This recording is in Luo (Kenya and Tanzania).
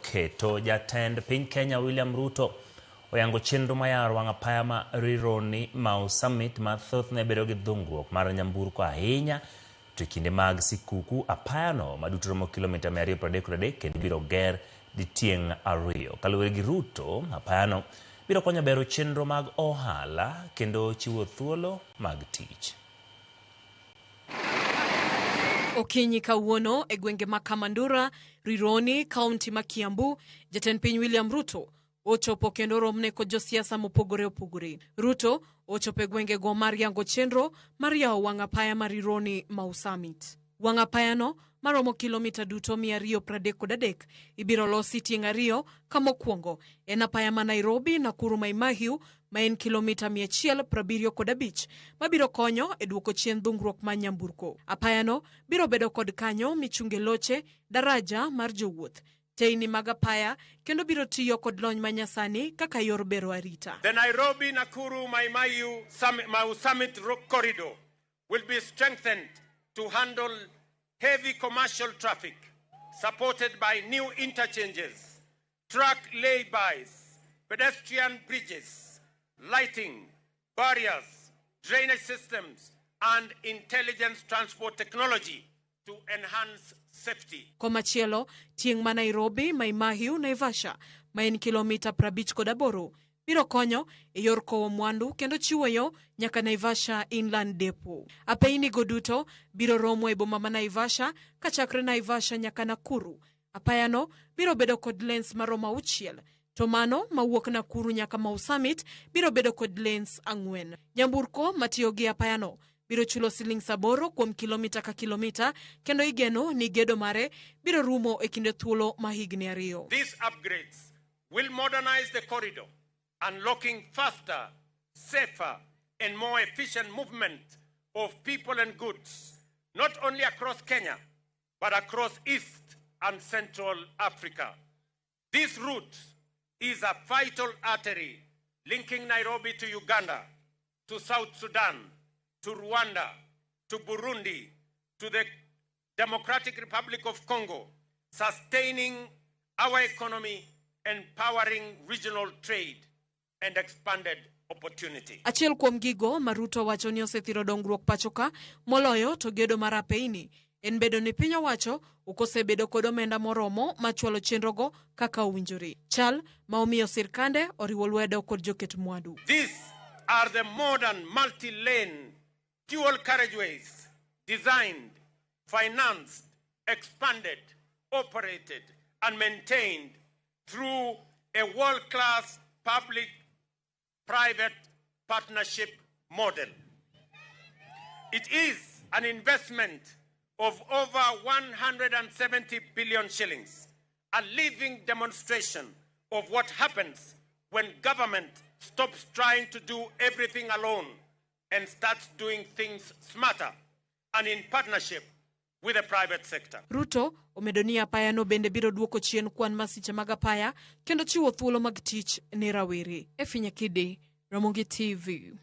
oketo. Jatend piny Kenya William Ruto oyango chenro ma yaro wang' apaya ma Rironi Mau Summit ma thothne bedo gi dhungruok mar nyamburko ahinya to e kinde mag sikuku apayano ma duto romo kilomita 233 kendo ibiro ger ditieng' ariyo. Kaluwore gi Ruto, apayano biro konyo bero chenro mag ohala kendo chiwo thuolo mag tich. Okinyi kawuono e gwenge ma Kamandura, Rironi, kaunti ma Kiambu, jatend piny William Ruto ochopo kendo romne kod josiasa mopogore opogore. Ruto ochopo e gwengego mar yango chenro mar yawo wang' apaya ma Rironi Mau Summit. Wang' apayano maromo kilomita duto 233 ibiro losi tieng' ariyo ka mokwongo en apaya ma Nairobi Nakuru Mai Mahiu ma en kilomita 175 mabiro konyo e duoko chien dhungruok mar nyamburko. Apayano biro bedo kod kanyo michunge loche, daraja mar jowuoth, teyni mag apaya kendo biro tiyo kod lony manyasani kaka yor bero arita. The Nairobi Nakuru Mai Mahiu Summit, Mau Summit Corridor will be strengthened to handle heavy commercial traffic, supported by new interchanges, truck laybys, pedestrian bridges, lighting, barriers, drainage systems, and intelligence transport technology to enhance safety. Komachielo, tieng' ma Nairobi, Mai Mahiu, Naivasha, ma en kilomita 58 biro konyo e yor kowo mwandu kendo chiwo yo nyaka Naivasha Inland Depot. Apeyni go duto biro romo e boma ma Naivasha kachakre Naivasha nyaka Nakuru. Apayano biro bedo kod lanes maromo auchiel, to mano mawuok Nakuru nyaka Mau Summit biro bedo kod lanes ang'wen. Nyamburko matiyo gi apayano biro chulo siling 8 kuom kilomita ka kilomita kendo igeno ni gedo mare biro rumo e kinde thuolo ma higni ariyo. These upgrades will modernize the corridor, unlocking faster, safer, and more efficient movement of people and goods, not only across Kenya, but across East and Central Africa. This route is a vital artery linking Nairobi to Uganda, to South Sudan, to Rwanda, to Burundi, to the Democratic Republic of Congo, sustaining our economy, empowering regional trade and expanded opportunity. Achiel kuom gigo ma Ruto wacho ni osethiro dongruok pacho ka moloyo to gedo mar apeyni en bedo ni piny owacho ok osebedo kod omenda moromo mar chwalo chenrogo kaka owinjore. Chal ma omiyo sirkande oriwo lwedo kod joket mwandu. These are the modern multi-lane dual carriageways designed, financed, expanded, operated, and maintained through a world-class public-private partnership model. It is an investment of over 170 billion shillings, a living demonstration of what happens when government stops trying to do everything alone and starts doing things smarter and in partnership with the private sector. Ruto omedo ni apayano bende biro duoko chien kwan masiche mag apaya kendo chiwo thuolo mag tich ne rawere. Efi Nyakidi, Ramogi TV.